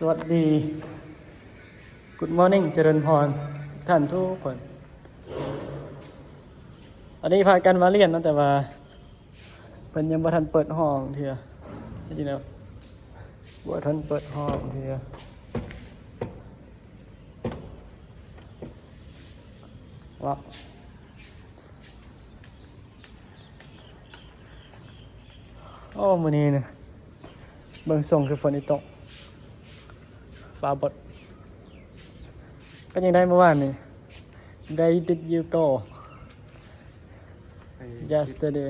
ສະຫວັດດີ Good morning ຈະເລີນພອນທ່ານທຸກຄົນ. ອັນນີ້ພາກັນມາຮຽນເນາະ ແຕ່ວ່າເພິ່ນຍັງບໍ່ທັນເປີດຫ້ອງເທື່ອ. ນີ້ນະ ບໍ່ທັນເປີດຫ້ອງເທື່ອ. ເນາະ ໂອ້ ມື້ນີ້ນະ ເບິ່ງຊົງຄືຝົນຊິຕົກ ຟ້າບົດ. ເປັນຈັ່ງໃດມື້ວານນີ້? Where did you go ໄປ yesterday?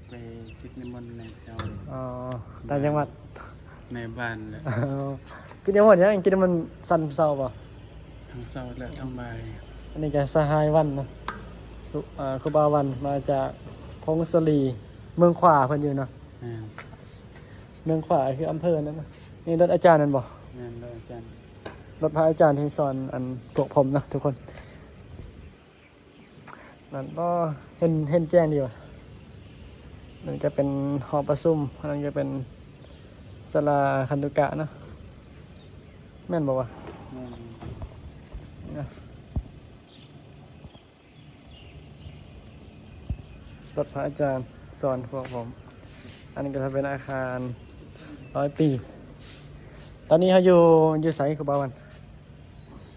ໄປກິດນິມົນໃນແຖວ ອໍ ຕ່າງຈັງຫວັດ ໃນບ້ານແຫຼະ. ອໍ ກິດນິມົນຫຍັງ? ກິດນິມົນຕອນເຊົ້າບໍ່? ທັງເຊົ້າ ແລະ ທັງບ່າຍ. ອັນນີ້ກະສະຫາຍວັນເນາະ ຄູ ເອີ ຄູບາວັນ ມາຈາກພົງສາລີ ເມືອງຂວາເພິ່ນຢູ່ເນາະ. ແມ່ນ ເມືອງຂວາຄືອຳເພີນັ້ນນະ. ນີ້ລົດອາຈານແມ່ນບໍ່? ແມ່ນ ລົດອາຈານ ລົດພະອາຈານທີ່ສອນອັນພວກຜົມເນາະທຸກຄົນ. ນັ້ນບໍ່ ເຫັນ ເຫັນແຈ້ງດີວ່າ ນັ້ນກະເປັນຫໍປະຊຸມ ອັນນັ້ນກະເປັນສາລາຄັນຕຸກະເນາະ ແມ່ນບໍ່ວະ? ແມ່ນ ນີ້ນະ ລົດພະອາຈານສອນພວກຜົມ. ອັນນີ້ກະຈະເປັນອາຄານຮ້ອຍປີ. ຕອນນີ້ເຮົາຢູ່ ຢູ່ໃສຄູບາວັນ?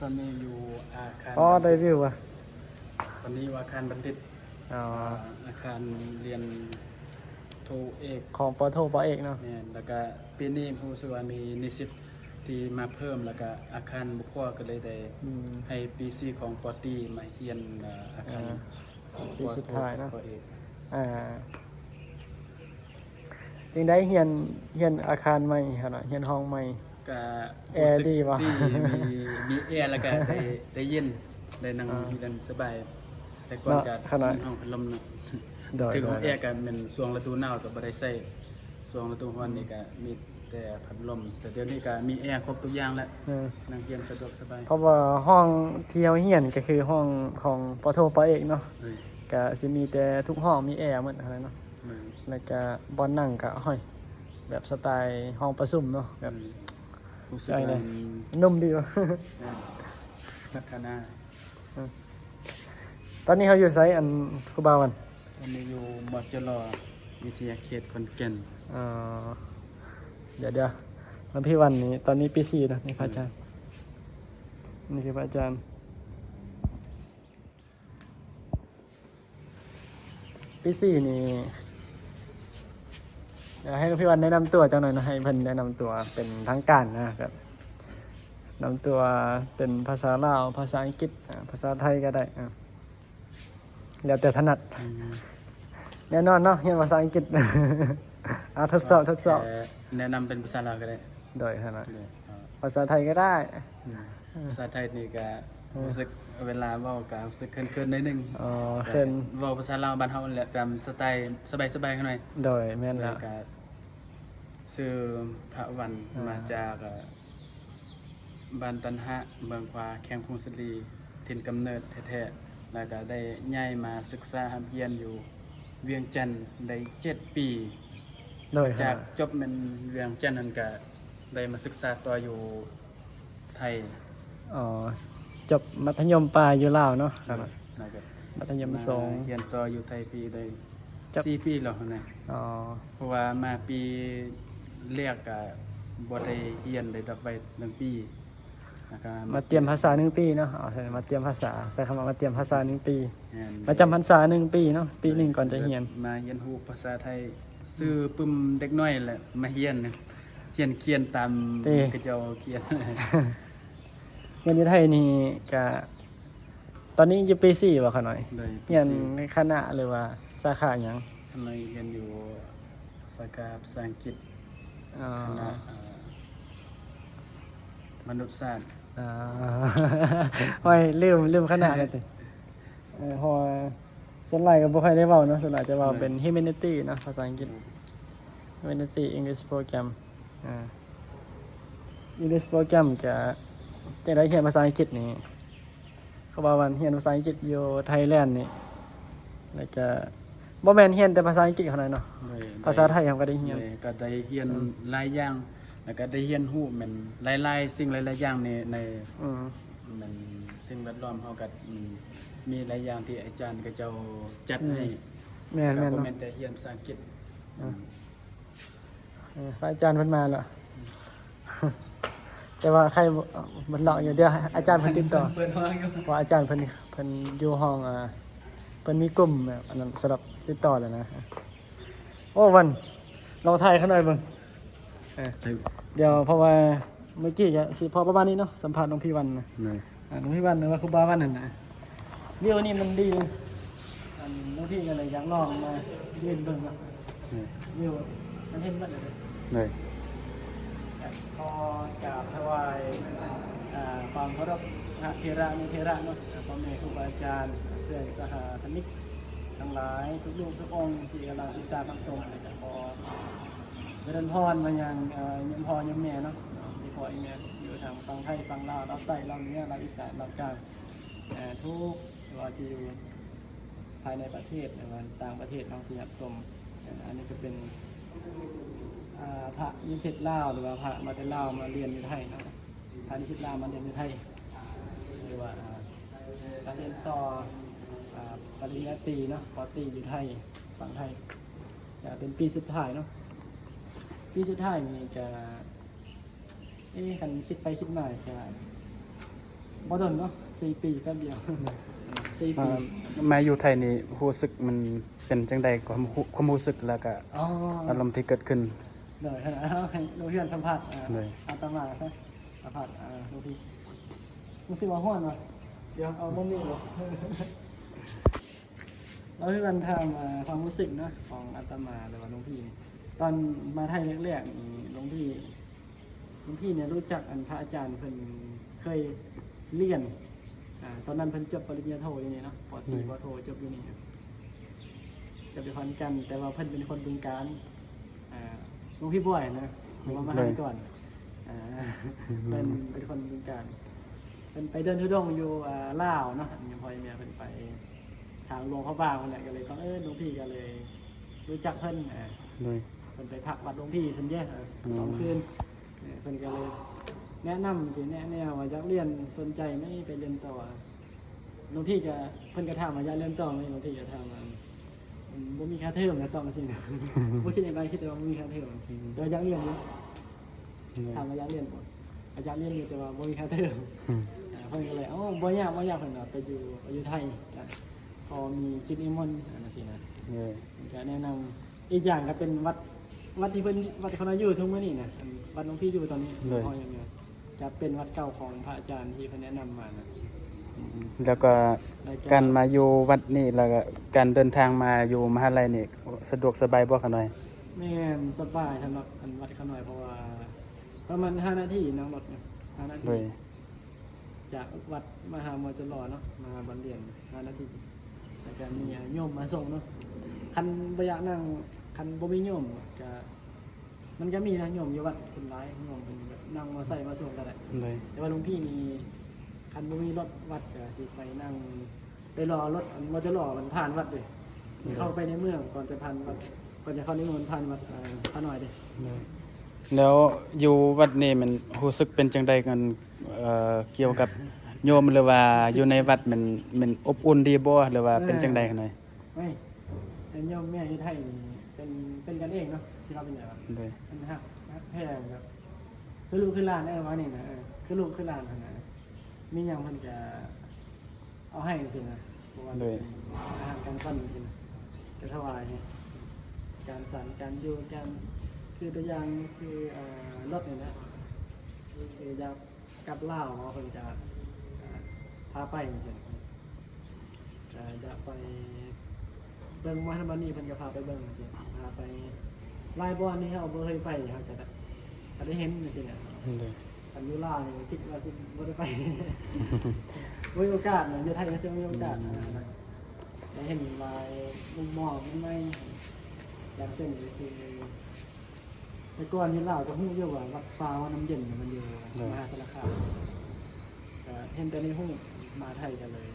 ຕອນນີ້ຢູ່ອາຄານ ອໍ ໄດ້ວິວວ່າ ຕອນນີ້ຢູ່ອາຄານບັນດິດ ອໍ ອາ ອາຄານຮຽນໂທເອກ ຂອງ ປ.ໂທ ປ.ເອກເນາະ. ແມ່ນ ແລ້ວກະປີນີ້ຮູ້ສຶກວ່າມີນິສິດທີ່ມາເພີ່ມ ແລ້ວກະອາຄານບໍ່ພໍ ກະເລີຍໄດ້ ອືມ ໃຫ້ປີສີ່ຂອງ ປ.ຕີ ມາຮຽນ ເອີ ອາຄານ ອ່າ ປີສຸດທ້າຍເນາະ ປ.ເອກ ອ່າ ຈັ່ງໃດຮຽນ ຮຽນອາຄານໃໝ່ຫັ້ນນະ ຮຽນຫ້ອງໃໝ່? ກະ ແອດີບໍ່? ມີ ມີແອ ແລ້ວກະໄດ້ ໄດ້ເຢັນ ໄດ້ນັ່ງ ອ່າ ຢູ່ເຢັນສະບາຍ. ແຕ່ກ່ອນກະ ເນາະ ແມ່ນຫ້ອງພັດລົມເນາະ ໂດຍ ຖືກຫ້ອງແອກະແມ່ນຊ່ວງລະດູໜາວກະບໍ່ໄດ້ໃຊ້ ຊ່ວງລະດູຮ້ອນນີ້ກະມີແຕ່ພັດລົມ ແຕ່ດຽວນີ້ກະມີແອຄົບທຸກຢ່າງແລ້ວ ເອີ ນັ່ງຮຽນສະດວກສະບາຍ. ເພາະວ່າຫ້ອງທີ່ເຮົາຮຽນກະຄືຫ້ອງຂອງ ປ.ໂທ ປ.ເອກເນາະ ເອີ ກະຊິມີແຕ່ທຸກຫ້ອງມີແອໝົດຫັ້ນແຫຼະເນາະ ເອີ ແລ້ວກະບ່ອນນັ່ງກະ ໂອ້ຍ ແບບສະໄຕຫ້ອງປະຊຸມເນາະ ແບບ ເອີ ຮູ້ສຶກວ່າ ເອີ ມັນ ນຸ່ມດີວ່າ ເອີ ພັດທະນາ ເອີ ຕອນນີ້ເຮົາຢູ່ໃສ ອັນ ຄູບາວັນ? ຕອນນີ້ຢູ່ ມຈລ ວິທະຍາເຂດຂອນແກ່ນ. ອໍ ດຽວໆ ມາພີ່ວັນນີ້ ຕອນນີ້ປີສີ່ເນາະ ນີ້ພະອາຈານ ອືມ ນີ້ຄືພະອາຈານ. ປີສີ່ນີ້ ດຽວໃຫ້ພີ່ວັນແນະນຳຕົວຈັກໜ່ອຍເນາະ ໃຫ້ເພິ່ນແນະນຳຕົວເປັນທາງການນະ ແບບ ນຳຕົວເປັນພາສາລາວ ພາສາອັງກິດ ອາ ພາສາໄທກະໄດ້ ອາ ແລ້ວແຕ່ຖະໜັດ ອືມ ແນ່ນອນເນາະ ຮຽນພາສາອັງກິດ ອາ ທົດສອບ ທົດສອບ ເອີ ແນະນຳເປັນພາສາລາວກະໄດ້ ໂດຍ ຫັ້ນນະ ໂດຍ ພາສາໄທກະໄດ້ ອືມ ພາສາໄທນີ້ກະ ເອີ ຮູ້ສຶກເວລາເວົ້າກະຮູ້ສຶກເຂີນໆໜ້ອຍໜຶ່ງ ອໍ ເຂີນ ເວົ້າພາສາລາວບ້ານເຮົາແຫຼະ ຕາມສະໄຕສະບາຍໆໜ້ອຍ ໂດຍ ແມ່ນແລ້ວ ກະຊື່ພະວັນ ອ່າ ມາຈາກ ບ້ານຕັນຫະ ເມືອງຂວາ ແຂວງຜົ້ງສາລີ ຖິ່ນກຳເນີດແທ້ໆ ແລ້ວກະໄດ້ຍ້າຍມາສຶກສາຮ່ຳຮຽນຢູ່ວຽງຈັນໄດ້ເຈັດປີ ໂດຍ ຈາກຈົບແມ່ນວຽງຈັນຫັ້ນກະໄດ້ມາສຶກສາຕໍ່ຢູ່ໄທ ອໍ ຈົບມັດທະຍົມປາຍຢູ່ລາວເນາະ ໂດຍ ແລ້ວກະມັດທະຍົມສູງ ມາຮຽນຕໍ່ຢູ່ໄທພີໄດ້ສີ່ປີແລ້ວຫັ້ນນະ ອໍ ເພາະວ່າມາປີແລກກະບໍ່ໄດ້ຮຽນ ໄດ້ດັບໄວ້ໜຶ່ງປີ ແລ້ວກະມາ ມາຕຽມພາສາໜຶ່ງປີເນາະ ເອົາ ມາຕຽມພາສາ ໃຊ້ຄຳວ່າມາຕຽມພາສາໜຶ່ງປີ ແມ່ນ ປະຈຳພັນສາໜຶ່ງປີເນາະ ປີໜຶ່ງກ່ອນຈະຮຽນ ມາຮຽນຮູ້ພາສາໄທ ຊື່ປຶ້ມເດັກນ້ອຍແຫຼະ ມາຮຽນ ຮຽນຂຽນຕາມ ເອີ ເຂົາເຈົ້າຂຽນ ຮຽນຢູ່ໄທນີ້ກະ ຕອນນີ້ຢູ່ປີສີ່ບໍ່ຂະນ້ອຍ? ໂດຍ ຮຽນຄະນະ ຫຼືວ່າສາຂາຫຍັງ? ຂະນ້ອຍຮຽນຢູ່ສາຂາພາສາອັງກິດ ອໍ ຄະນະ ເອີ ມະນຸດສາດ ອໍ ໂອ້ຍ ລືມ ລືມຄະນະແລ້ວຕິ ເອີ ເພາະວ່າສ່ວນຫຼາຍກະບໍ່ຄ່ອຍໄດ້ເວົ້າເນາະ ສ່ວນຫຼາຍຈະເວົ້າເປັນ ແມ່ນ Humanity ເນາະ ພາສາອັງກິດ ແມ່ນ Humanity English Program ອາ English Program ກະ ຈັ່ງໃດຮຽນພາສາອັງກິດນີ້ ເຂົາວ່າມັນຮຽນພາສາອັງກິດຢູ່ໄທແລນນີ້ ແລ້ວກະບໍ່ແມ່ນຮຽນແຕ່ພາສາອັງກິດເທົ່ານັ້ນເນາະ ໂດຍ ພາສາໄທເຮົາກະໄດ້ຮຽນ ໂດຍ ກະໄດ້ຮຽນ ອືມ ຫຼາຍຢ່າງ ແລ້ວກໍໄດ້ຮຽນຮູ້ແມ່ນຫຼາຍໆສິ່ງຫຼາຍໆຢ່າງໃນ ໃນ ອືມ ແມ່ນສິ່ງແວດລ້ອມເຮົາກໍ ອືມ ມີຫຼາຍຢ່າງທີ່ອາຈານເຂົາເຈົ້າຈັດໃຫ້ ອືມ ແມ່ນໆ ກໍບໍ່ແມ່ນແຕ່ຮຽນພາສາອັງກິດ ອືມ ເອີ ພະອາຈານເພິ່ນມາແລ້ວ ແຕ່ວ່າໃຄເພິ່ນເລາະຢູ່ ດຽວໃຫ້ອາຈານເພິ່ນຕິດຕໍ່ ເພິ່ນວ່າງຢູ່ ເພາະອາຈານເພິ່ນ ເພິ່ນຢູ່ຫ້ອງ ອ່າ ເພິ່ນມີກຸ່ມແບບອັນນັ້ນສຳລັບຕິດຕໍ່ແລ້ວນະ. ໂອ້ ວັນ ລອງຖ່າຍເຂົາໜ້ອຍເບິ່ງ ເອີ ດຽວ ເພາະວ່າເມື່ອກີ້ກໍຊິພໍປະມານນີ້ເນາະ ສຳພາດຫຼວງພີ່ວັນນະ ເອີ ອ່າ ຫຼວງພີ່ວັນ ຫຼືວ່າຄູບາວັນຫັ້ນນະ ວິວນີ້ມັນດີ ອັນ ຫຼວງພີ່ກໍເລີຍຢາກລອງມາຢືນເບິ່ງເນາະ ເອີ ວິວມັນເຫັນໝົດເລີຍ ເອີ ຂໍກາບຖວາຍ ອ່າ ຄວາມເຄົາລົບພະເຖລະນຸເຖລະເນາະ ພໍ່ແມ່ຄູບາອາຈານ ເພື່ອນສະຫາທະມິກທັງຫຼາຍ ທຸກຮູບທຸກອົງທີ່ກຳລັງຕິດຕາມຮັບຊົມ ແລະ ກໍຂໍຈະເລີນພອນມາຍັງ ເອີ ໂຍມພໍ່ໂຍມແມ່ເນາະ ເອີ ພໍ່ອີ່ແມ່ຢູ່ທາງຝັ່ງໄທ ຝັ່ງລາວ ລາວໃຕ້ ລາວເໜືອ ລາວອີສານ ລາວກາງ ເອີ ທຸກ ບໍ່ວ່າຈະຢູ່ພາຍໃນປະເທດ ຫຼືວ່າຕ່າງປະເທດເນາະ ທີ່ຮັບຊົມ ເອີ ອັນນີ້ກໍເປັນ ອ່າ ພະນິສິດລາວ ຫຼືວ່າພະມາແຕ່ລາວມາຮຽນຢູ່ໄທເນາະ ພະນິສິດລາວມາຮຽນຢູ່ໄທ ຫຼືວ່າ ອ່າ ການຮຽນຕໍ່ ອ່າ ປະລິນຍາຕີເນາະ ປໍຕີຢູ່ໄທ ຝັ່ງໄທ ກະເປັນປີສຸດທ້າຍເນາະ ປີສຸດທ້າຍນີ້ກະ ເອ ຄັນຄິດໄປຄິດມາກະບໍ່ດົນເນາະ ສີ່ປີແປັບດຽວ ສີ່ປີ ອ່າ ມາຢູ່ໄທນີ້ຮູ້ສຶກມັນເປັນຈັ່ງໃດ ຄວາມຮູ້ ຄວາມຮູ້ສຶກ ແລ້ວກະ ອໍ ອາລົມທີ່ເກີດຂຶ້ນ? ໂດຍ ໃຫ້ ໃຫ້ລູກຮຽນສຳພາດ ອ່າ ໂດຍ ອາດຕະມາຊະ ສຳພາດ ອ່າ ລູກພີ່ ຮູ້ສຶກວ່າຮ້ອນວະ ດຽວເອົາບໍ່ມີບໍ່? ເຮົາຄືກັນຖາມ ເອີ ຄວາມຮູ້ສຶກເນາະ ຂອງອາດຕະມາ ຫຼືວ່າຫຼວງພີ່ນີ້ ຕອນມາໄທແລກໆນີ້ ຫຼວງພີ່ ຫຼວງພີ່ນີ້ຮູ້ຈັກ ອັນ ພະອາຈານເພິ່ນເຄີຍຮຽນ ອ່າ ຕອນນັ້ນເພິ່ນຈົບປະລິນຍາໂທຢູ່ນີ້ເນາະ ປໍຕີ ອືມ ປໍໂທ ຈົບຢູ່ນີ້ ຈົບຢູ່ຂອນແກ່ນ ແຕ່ວ່າເພິ່ນເປັນຄົນບຶງການ ອ່າ ຫຼວງພີ່ບວຍນະ ເພິ່ນມາ ໂດຍ ມາຫາກ່ອນ ອ່າ ອືມ ເພິ່ນເປັນຄົນບຶງການ ເພິ່ນໄປເດີນທຸດົງຢູ່ ອ່າ ລາວເນາະ ພໍ່ແມ່ເພິ່ນໄປທາງຫຼວງພະບາງພຸ້ນແຫຼະ ກໍເລີຍບັງເອີນ ຫຼວງພີ່ກໍເລີຍຮູ້ຈັກເພິ່ນ ອ່າ ໂດຍ ເພິ່ນໄປພັກວັດຫຼວງພີ່ຊັ້ນເດ້ ອືມ ສອງຄືນ ເອີ ເພິ່ນກໍເລີຍແນະນຳ ຊິແນະແນວວ່າຢາກຮຽນ ສົນໃຈໄໝ ໄປຮຽນຕໍ່ ຫຼວງພີ່ກໍ ເພິ່ນກໍຖາມວ່າຢາກຮຽນຕໍ່ໄໝ ຫຼວງພີ່ກໍຖາມວ່າ ອືມ ບໍ່ມີຄ່າເທີມນະ ຕອບຈັ່ງຊີ້ນະ ບໍ່ຄິດຫຍັງຫຼາຍ ຄິດແຕ່ວ່າບໍ່ມີຄ່າເທີມ ອືມ ແຕ່ວ່າຢາກຮຽນຢູ່ ໂດຍ ຖາມວ່າຢາກຮຽນບໍ່ ກໍຢາກຮຽນຢູ່ ແຕ່ວ່າບໍ່ມີຄ່າເທີມ ອືມ ອ່າ ເພິ່ນກໍເລີຍ ໂອ້ ບໍ່ຍາກ ບໍ່ຍາກ ເພິ່ນວ່າໄປຢູ່ ໄປຢູ່ໄທ ກໍພໍມີກິດນິມົນ ອັນນັ້ນຊີ້ນະ ໂດຍ ເພິ່ນກໍແນະນຳ ອີກຢ່າງກໍເປັນວັດ ວັດທີ່ເພິ່ນ ວັດທີ່ເຂົາຢູ່ທຸກມື້ນີ້ນະ ອັນວັດຫຼວງພີ່ຢູ່ຕອນນີ້ ໂດຍ ກໍເປັນວັດເກົ່າຂອງພະອາຈານທີ່ເພິ່ນແນະນຳມານະ ອືມ ແລ້ວກໍ ແລ້ວກໍ ການມາຢູ່ວັດນີ້ ແລ້ວກໍການເດີນທາງມາຢູ່ມະຫາໄລນີ້ ສະດວກສະບາຍບໍ່ຂະນ້ອຍ? ແມ່ນ ສະບາຍສຳລັບ ອັນ ວັດຂະນ້ອຍ ເພາະວ່າປະມານຫ້ານາທີນັ່ງລົດ ຫ້ານາທີ ໂດຍ ຈາກວັດມະຫາມໍຈະລໍເນາະ ມາຫາບ່ອນຮຽນ ຫ້ານາທີ ແລ້ວກໍມີໂຍມມາສົ່ງເນາະ ຄັນບໍ່ຢາກນັ່ງ ຄັນບໍ່ມີໂຍມກໍ ມັນກໍມີນະ ໂຍມຢູ່ວັດເພິ່ນຫຼາຍ ໂຍມເພິ່ນແບບນັ່ງມໍໄຊມາສົ່ງກໍໄດ້ ໂດຍ ແຕ່ວ່າຫຼວງພີ່ນີ້ ຄັນບໍ່ມີລົດວັດກໍຊິໄປນັ່ງ ໄປລໍລົດ ອັນ ມໍຈະລໍມັນຜ່ານວັດເດ້ ໂດຍ ຊິເຂົ້າໄປໃນເມືອງ ກ່ອນຈະຜ່ານວັດ ກ່ອນຈະເຂົ້າໃນເມືອງມັນຜ່ານວັດ ເອີ ຂະນ້ອຍເດ້ ໂດຍ ແລ້ວຢູ່ວັດນີ້ມັນຮູ້ສຶກເປັນຈັ່ງໃດກັນ ເອີ ກ່ຽວກັບໂຍມ ຫຼືວ່າຢູ່ໃນວັດມັນ ມັນອົບອຸ່ນດີບໍ່ ຫຼືວ່າເປັນຈັ່ງໃດຂະນ້ອຍ? ໂອ້ຍ ເປັນໂຍມແມ່ຢູ່ໄທນີ້ເປັນ ເປັນກັນເອງເນາະ ຊິເວົ້າຈັ່ງໃດວະ ໂດຍ ເພິ່ນຮັກ ຮັກແພງແບບ ຄືລູກຄືຫຼານ ເອີ ວ່ານີ້ນະ ເອີ ຄືລູກຄືຫຼານຫັ້ນນະ ມີຫຍັງເພິ່ນກະເອົາໃຫ້ຈັ່ງຊີ້ນະ ບໍ່ວ່າ ໂດຍ ອາຫານການສັນຈັ່ງຊີ້ນະ ກະຖວາຍໃຫ້ ການສັນ ການຢູ່ ການ ຄືຕົວຢ່າງ ຄື ເອີ ລົດນີ້ນະ ຄືຢາກ ກັບລາວເນາະ ເພິ່ນຈະ ອ່າ ພາໄປຈັ່ງຊີ້ ກະຢາກໄປເບິ່ງໝໍລຳບ່ອນນີ້ ເພິ່ນກະພາໄປເບິ່ງຈັ່ງຊີ້ ພາໄປຫຼາຍບ່ອນທີ່ເຮົາບໍ່ເຄີຍໄປ ເຮົາກະ ກະໄດ້ເຫັນຈັ່ງຊີ້ແຫຼະ ໂດຍ ຄັນຢູ່ລາວນີ້ຄິດວ່າຊິບໍ່ໄດ້ໄປ ບໍ່ມີໂອກາດເນາະ ຢູ່ໄທກໍຊິບໍ່ມີໂອກາດ ອືມ ອ່າ ໄດ້ເຫັນຫຼາຍມຸມມອງໃໝ່ໆ ຢ່າງເຊັ່ນກໍຄື ແຕ່ກ່ອນຢູ່ລາວກໍຮູ້ຢູ່ວ່າວັດປ່າວັງນ້ຳເຢັນມັນຢູ່ ໂດຍ ມະຫາສາລະຄາມ ກໍເຫັນແຕ່ໃນຮູບ ມາໄທກໍເລີຍ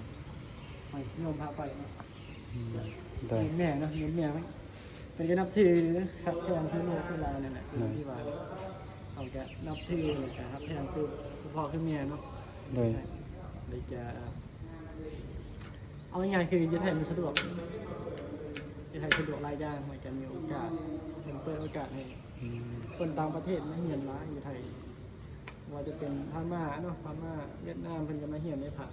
ໃຫ້ໂຍມພາໄປເນາະ ອືມ ໂດຍ ໂຍມແມ່ເນາະ ໂຍມແມ່ເພິ່ນ ເພິ່ນກໍນັບຖືຄັກແພງຄືລູກຄືຫຼານນັ້ນແຫຼະ ໂດຍ ທີ່ວ່າ ເຮົາກະນັບຖື ແລ້ວກະຮັກແພງຄືພໍ່ຄືແມ່ເນາະ. ໂດຍ ແລ້ວກະເອົາງ່າຍໆ ຄືຢູ່ໄທມັນສະດວກ ຢູ່ໄທສະດວກຫຼາຍຢ່າງ ແລ້ວກະມີໂອກາດ ເພິ່ນເປີດໂອກາດໃຫ້ ອືມ ຄົນຕ່າງປະເທດມາຮຽນຫຼາຍຢູ່ໄທ ບໍ່ວ່າຈະເປັນພະມ້າເນາະ ພະມ້າ ຫວຽດນາມ ເພິ່ນກະມາຮຽນໃນພາກ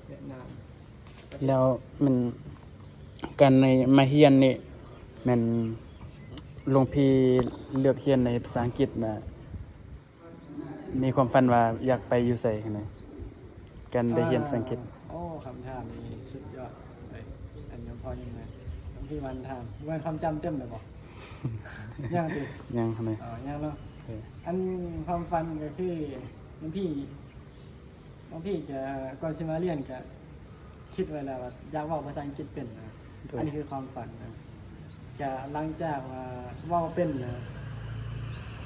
ຫວຽດນາມ. ແລ້ວແມ່ນການໃນມາຮຽນນີ້ ແມ່ນຫຼວງພີ່ເລືອກຮຽນໃນພາສາອັງກິດນະ ມີຄວາມຝັນວ່າຢາກໄປຢູ່ໃສຫັ້ນນະ ການໄດ້ຮຽນພາສາອັງກິດ? ໂອ້ ຄຳຖາມນີ້ສຸດຍອດເລີຍ. ອັນຍອມພໍ່ຍອມແມ່ ຫຼວງພີ່ຫວັງຖາມ ບໍ່ແມ່ນຄວາມຈຳເຕັມແລ້ວບໍ່? ຍັງຕິ? ຍັງຫັ້ນນະ. ອໍ ຍັງເນາະ. ເອີ ອັນຄວາມຝັນກະຄື ຫຼວງພີ່ ຫຼວງພີ່ຈະ ກ່ອນຊິມາຮຽນກະຄິດໄວ້ແລ້ວວ່າຢາກເວົ້າພາສາອັງກິດເປັນນະ. ໂດຍ ອັນນີ້ຄືຄວາມຝັນນະ. ກະຫຼັງຈາກວ່າເວົ້າເປັນນະ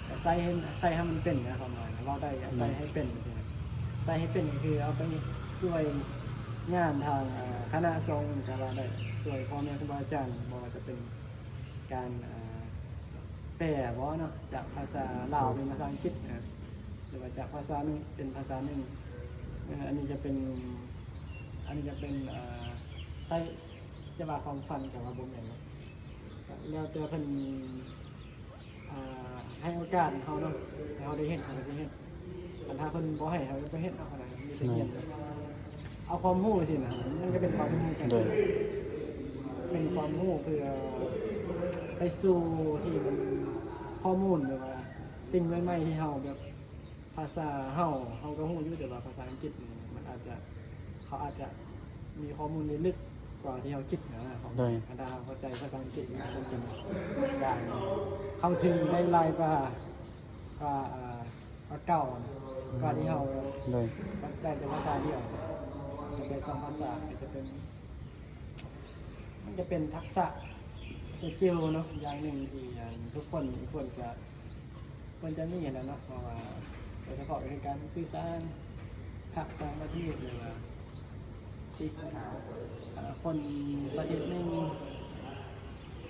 ກະໃຊ້ໃຫ້ ໃຊ້ໃຫ້ມັນເປັນນະ ຄວາມໝາຍນະ ເວົ້າໄດ້ກະໃຊ້ໃຫ້ເປັນ ອືມ ໃຊ້ໃຫ້ເປັນກະຄືເອົາໄປຊ່ວຍງານທາງ ເອີ ຄະນະສົງກະວ່າໄດ້ ຊ່ວຍພໍ່ແມ່ຄູບາອາຈານ ບໍ່ວ່າຈະເປັນ ການ ເອີ ແປບໍເນາະ ຈາກພາສາລາວເປັນພາສາອັງກິດນະ ຫຼືວ່າຈາກພາສາໜຶ່ງເປັນພາສາໜຶ່ງ. ເອີ ອັນນີ້ກະເປັນ ອັນນີ້ກະເປັນ ເອີ ໃຊ້ ຈະວ່າຄວາມຝັນກະວ່າບໍ່ແມ່ນເນາະ ກະແລ້ວແຕ່ເພິ່ນ ເອີ ໃຫ້ໂອກາດເຮົາເນາະ ໃຫ້ເຮົາໄດ້ເຮັດ ເຮົາກະຊິເຮັດ. ຄັນຖ້າເພິ່ນບໍ່ໃຫ້ເຮົາກະບໍ່ເຮັດເນາະ ເຮົາກະມີແຕ່ຮຽນ ໂດຍ ເອົາຄວາມຮູ້ຊີ້ນະ ມັນກະເປັນຄວາມຮູ້ ໂດຍ ເປັນຄວາມຮູ້ເພື່ອໄປສູ່ທີ່ມັນ ຂໍ້ມູນ ຫຼືວ່າສິ່ງໃໝ່ໆ ທີ່ເຮົາແບບ ພາສາເຮົາ ເຮົາກະຮູ້ຢູ່ ແຕ່ວ່າພາສາອັງກິດນີ້ມັນອາດຈະ ເຂົາອາດຈະມີຂໍ້ມູນທີ່ລຶກກວ່າທີ່ເຮົາຄິດນະ. ໂດຍ ຄັນຖ້າເຮົາເຂົ້າໃຈພາສາອັງກິດ ມັນຈະເປັນການເຂົ້າເຖິງໄດ້ຫຼາຍກວ່າ ກວ່າ ເອີ ກວ່າເກົ່າ ກວ່າທີ່ເຮົາ ໂດຍ ເຂົ້າໃຈແຕ່ພາສາດຽວ ເຂົ້າໃຈສອງພາສາ ກະຈະເປັນ ມັນຈະເປັນທັກສະ ສະກິວເນາະ ຢ່າງໜຶ່ງທີ່ ອັນ ທຸກຄົນຄວນຈະ ຄວນຈະມີຫັ້ນແຫຼະເນາະ ເພາະວ່າໂດຍສະເພາະກະຄືການສື່ສານ ພາກຕ່າງປະເທດ ຫຼືວ່າຕິດ ເອີ ຄົນປະເທດໜຶ່ງ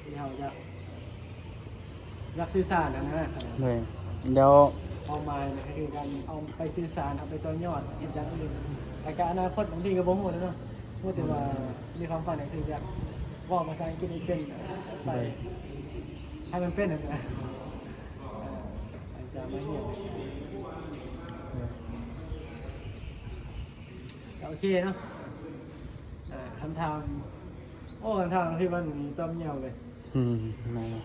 ທີ່ເຮົາຢາກ ຢາກສື່ສານຫັ້ນນະ. ໂດຍ ແລ້ວເປົ້າໝາຍນະ ກະຄືການເອົາໄປສື່ສານ ເອົາໄປຕໍ່ຍອດເຮັດຢ່າງອື່ນ ແຕ່ກະອະນາຄົດບາງທີກະບໍ່ຮູ້ເນາະ ຮູ້ແຕ່ວ່າ ອືມ ມີຄວາມຝັນກະຄືຢາກເວົ້າພາສາອັງກິດໃຫ້ເປັນ ໃສ່ ໂດຍ ໃຫ້ມັນເປັນຫັ້ນນະ ເອີ ໃຫ້ຈະມາຮຽນ ໂດຍ ກະໂອເຄເນາະ. ເອີ ຄຳຖາມ ໂອ້ ຄຳຖາມທີ່ມັນຕອບຍາວເລີຍ. ອືມ ແມ່ນ.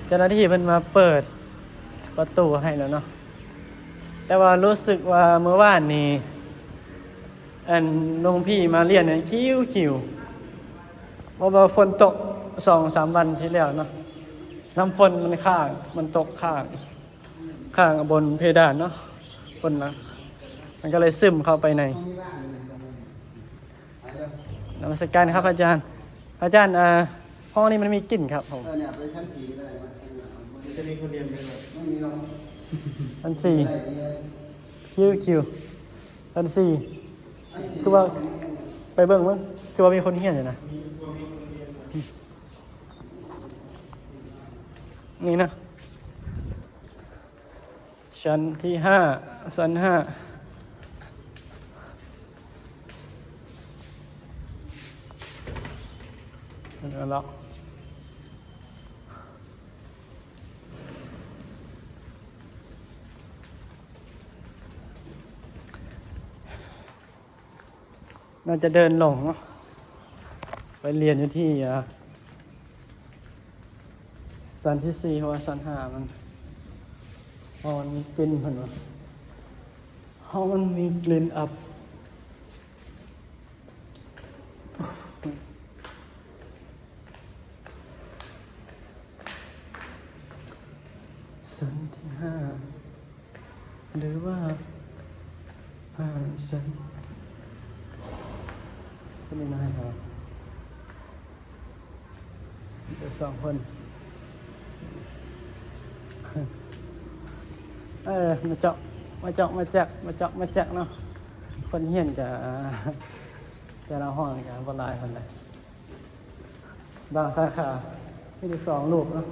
ເຈົ້າໜ້າທີ່ເພິ່ນມາເປີດປະຕູໃຫ້ແລ້ວເນາະ ແຕ່ວ່າຮູ້ສຶກວ່າມື້ວານນີ້ ອັນ ຫຼວງພີ່ມາຮຽນນີ້ຄິວໆ ເພາະວ່າຝົນຕົກສອງສາມວັນທີ່ແລ້ວເນາະ ນ້ຳຝົນມັນຄ້າງ ມັນຕົກຄ້າງ ຂ້າງບົນເພດານເນາະ ຄົນນະ ມັນກະເລີຍຊຶມເຂົ້າໄປໃນ ນະມັດສະການຄັບອາຈານ. ອາຈານ ອ່າ ຫ້ອງນີ້ມັນມີກິ່ນຄັບຜົມ. ເອີ ເນຍ ໄປຊັ້ນສີ່ກະໄດ້ ມັນຈະມີຄົນຮຽນຢູ່ ມັນມີລອງ ຊັ້ນສີ່ ຄິວຄິວ ຊັ້ນສີ່ ຄືວ່າ ໄປເບິ່ງເບິ່ງ ຄືວ່າມີຄົນຮຽນຢູ່ນະ ນີ້ນະ. ຊັ້ນທີຫ້າ ຊັ້ນຫ້າ ເອົາລະ ໜ້າຈະເດີນລົງເນາະ ໄປຮຽນຢູ່ທີ່ ອ່າ ຊັ້ນທີສີ່ ເພາະວ່າຊັ້ນຫ້າມັນ ເພາະມັນມີກິ່ນ ເພິ່ນວ່າ ເພາະມັນມີກິ່ນອັບ. ຊັ້ນທີຫ້າ ຫຼືວ່າຫ້າຊັ້ນ ເພິ່ນມີມາໃຫ້ເຮົາ ເດີສອງຄົນ ເອີ ມາເຈາະ ມາເຈາະ ມາແຈກ ມາເຈາະ ມາແຈກເນາະ. ຄົນຮຽນກະ ແຕ່ລະຫ້ອງກະບໍ່ຫຼາຍປານໃດ. ບາງສາຂາມີແຕ່ສອງຮູບເນາະ,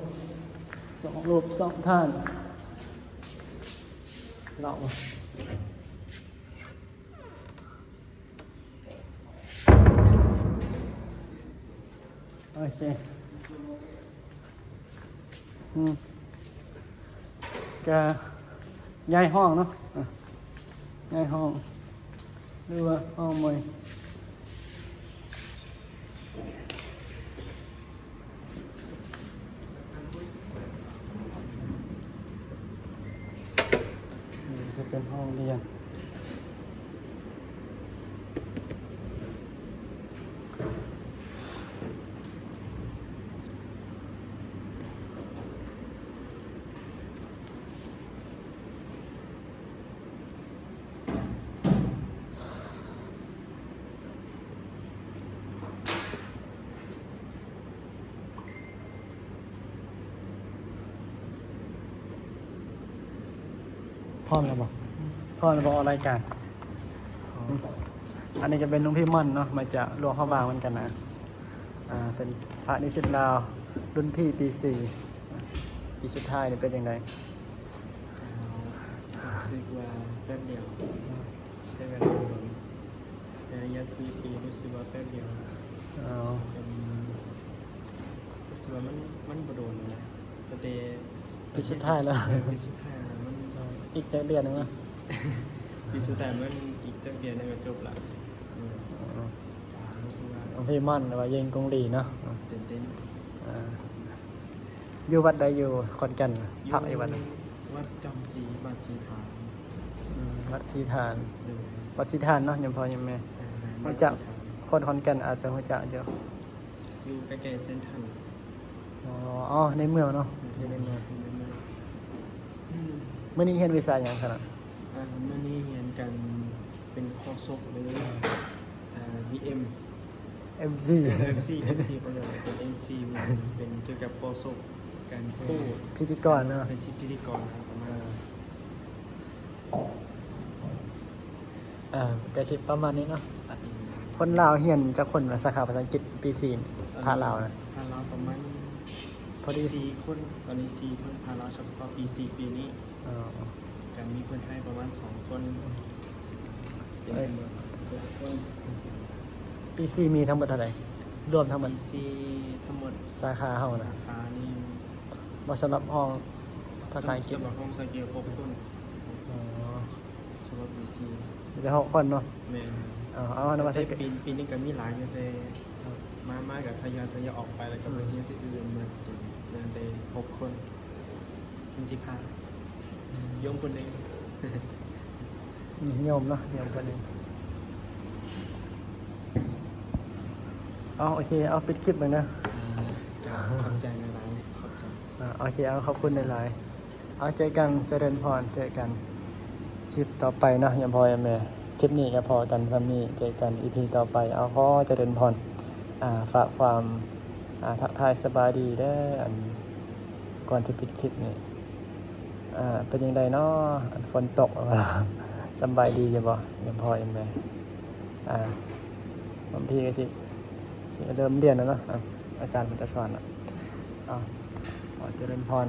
ສອງຮູບສອງທ່ານ. ເລາະ ໂອເຄ ອືມ ກະຍ້າຍຫ້ອງເນາະ ອະ ຍ້າຍຫ້ອງ ຫຼືວ່າຫ້ອງໃໝ່. ນີ້ຈະເປັນຫ້ອງຮຽນ. ພ້ອມແລ້ວບໍ່? ພ້ອມແລ້ວບໍ່ ອອກລາຍການ? ອັນນີ້ກະເປັນລຸງພີ່ມ່ອນເນາະ ມາຈາກຫຼວງພະບາງເໝືອນກັນນະ. ອ່າ ເປັນພະນິສິດລາວ ລຸ້ນພີ່ປີສີ່ ປີສຸດທ້າຍນີ້ເປັນຈັ່ງໃດ? ກະຮູ້ສຶກວ່າແປັບດຽວ ໃຊ້ເວລາບໍ່ດົນ ໃນໄລຍະສີ່ປີ ຮູ້ສຶກວ່າແປັບດຽວ. ເປັນ ຮູ້ສຶກວ່າມັນ ມັນບໍ່ດົນນະ ຕັ້ງແຕ່ປີສຸດທ້າຍແລ້ວ ເອີ ປີສຸດທ້າຍແລ້ວ ມັນ ອີກຈັກເດືອນໜຶ່ງເນາະ? ປີສຸດທ້າຍມັນອີກຈັກເດືອນໜຶ່ງກະຈົບລະ. ເອີ ກະຮູ້ສຶກວ່າ ໂອເຄ ໝັ້ນວ່າເຢັງກົງຫຼີເນາະ. ເອີ ຕື່ນເຕັ້ນ. ເອີ ຢູ່ວັດໃດ ຢູ່ຂອນແກ່ນ? ຢູ່ພັກຢູ່ວັດໃດ? ວັດຈຳສີ ບ້ານສີຖານ. ອືມ ວັດສີຖານ. ໂດຍ. ວັດສີຖານເນາະ ຍາມພໍ່ຍາມແມ່. ເອີ ແມ່ນ. ຮູ້ຈັກ ວັດສີຖານ ຄົນຂອນແກ່ນອາດຈະຮູ້ຈັກຢູ່. ຢູ່ໃກ້ໆເຊັນທຣັນ. ອໍ ໃນເມືອງເນາະ. ແມ່ນ. ຢູ່ໃນເມືອງ ຢູ່ໃນເມືອງ. ອືມ ມື້ນີ້ຮຽນວິຊາຫຍັງຊັ້ນນະ? ອ່າ ມື້ນີ້ຮຽນການເປັນຄອສົກ ຫຼື ອ່າ ບີເອັມ ເອັມຊີ ເອັມຊີ ເອັມຊີ ເຂົາເອີ້ນເປັນເອັມຊີ ເປັນກ່ຽວກັບຄອສົກ ການໂທດ ພິທີກອນເນາະ ເປັນພິທີກອນປະມານ ເອີ ກະຊິປະມານນີ້ເນາະ. ຄົນລາວຮຽນຈັກຄົນ ສາຂາພາສາອັງກິດປີສີ່ ພາລາວນະ? ພາລາວປະມານ ພໍດີ ສີ່ຄົນ ຕອນນີ້ສີ່ຄົນ ພາລາວສະເພາະປີສີ່ປີນີ້. ອໍ ກະມີຄົນໄທປະມານສອງຄົນ ເປັນທັງໝົດຫົກຄົນ. ປີສີ່ມີທັງໝົດເທົ່າໃດ? ລວມທັງໝົດ ປີສີ່ທັງໝົດ ສາຂາເຮົານະ ສາຂານີ້ ບໍ່ ສຳລັບຫ້ອງພາສາອັງກິດ ສຳລັບຫ້ອງພາສາອັງກິດຫົກຄົນ. ອໍ ສຳລັບປີສີ່ ມີແຕ່ຫົກຄົນເນາະ. ແມ່ນ. ເອົາ ເອົານະ ວ່າ ແຕ່ປີ ປີນີ້ກະມີຫຼາຍຢູ່ ແຕ່ມາ ມາກະທະຍອຍ ທະຍອຍອອກໄປ ແລ້ວກະໄປຮຽນທີ່ອື່ນໝົດ ເຫຼືອແຕ່ຫົກຄົນ. ມີທີ່ພາ ອືມ ໂຍມຄົນໜຶ່ງ ອືມ ໂຍມເນາະ ໂຍມຄົນໜຶ່ງ. ເອົາ ໂອເຄ ເອົາ ປິດຄລິບເບິ່ງເດີ. ອ່າ ກະຂອບໃຈຫຼາຍໆ ຂອບໃຈ. ອ່າ ໂອເຄ ເອົາ ຂອບຄຸນຫຼາຍໆ. ເອົາ ເຈີກັນ ຈະເລີນພອນ ເຈີກັນຄລິບຕໍ່ໄປເນາະ ຍາມພໍ່ຍາມແມ່. ຄລິບນີ້ກະພໍກັນສ່ຳນີ້ ເຈີກັນອີພີຕໍ່ໄປ. ເອົາ ຂໍຈະເລີນພອນ ອ່າ ຝາກຄວາມ ອ່າ ທັກທາຍສະບາຍດີເດີ ອັນ ກ່ອນຈະປິດຄລິບນີ້ ອ່າ ເປັນຈັ່ງໃດເນາະ ອັນ ຝົນຕົກ ສຳບາຍດີຢູ່ບໍ່ ຍາມພໍ່ຍາມແມ່? ອ່າ ບາງທີກະຊິ ຊິເລີ່ມລຽນແລ້ວເນາະ ອາ ອາຈານເພິ່ນກະສອນແລ້ວ. ເອົາ ຂໍຈະເລີນພອນ.